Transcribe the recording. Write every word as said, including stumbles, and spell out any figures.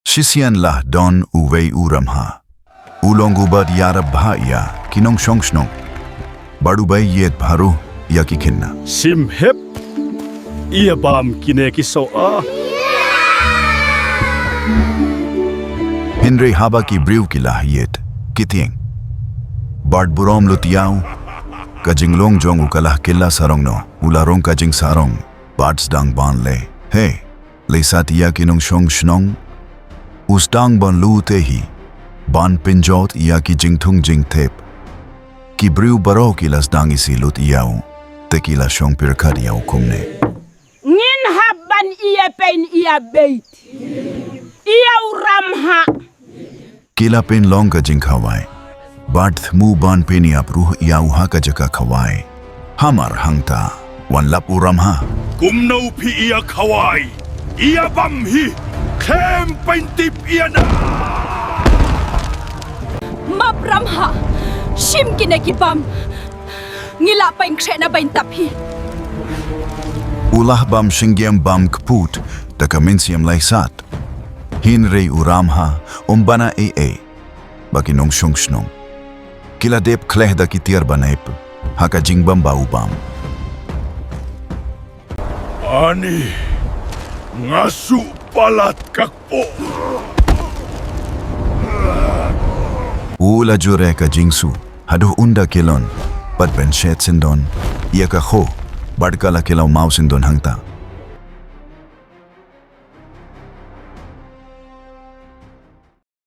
Shisien la don uwei u ramha. U long uba ïarap bha ïa ki nongshong shnong. Bad u ba ïeit bha ruh ïa ki khynnah. Shim hep ïa bam kine ki soh ah. Hynrei haba ki briew ki la ïeit, ki tieng bad burom lut ïa u, ka jinglong jong u ka la kylla sarong noh. U la rung ka jingsarong bad sdang ban leh. Hei, leh sat ïa ki nongshong shnong. U sdang ban lut te hi ban pynjot ïa ki jingthung jingtep. Ki briew baroh ki la sdang isih lut ïa u, te ki la shong pyrkhat ïa u kumne. Ngin hap ban ïa pynïabeit ïa u ramha. Ki la pynlong ka jingkhawai bad thmu ban pynïap ruh ïa u ha ka jaka khawai. Hamar hangta, wan lap u ramha. Kumno phi ïa khawai, ïa bam hi, khlem pyntip ïa na. Map ramha, shim kine ki bam. Ngi la pynkhreh na bynta phi. U la bam shyngiam bam kput da ka mynsiem leh sat. Hynrei u ramha um bana ei ei. Ba ki nongshong shnong ki la dep khleh da ki tiar ba nep ha ka jingbam ba u bam. Ani, nga shu palat ka kpoh. U la jur ïa ka jingsu haduh un da kyllon bad pynshet syndon ïa ka kho bad ka la kylla maw syndon hangta.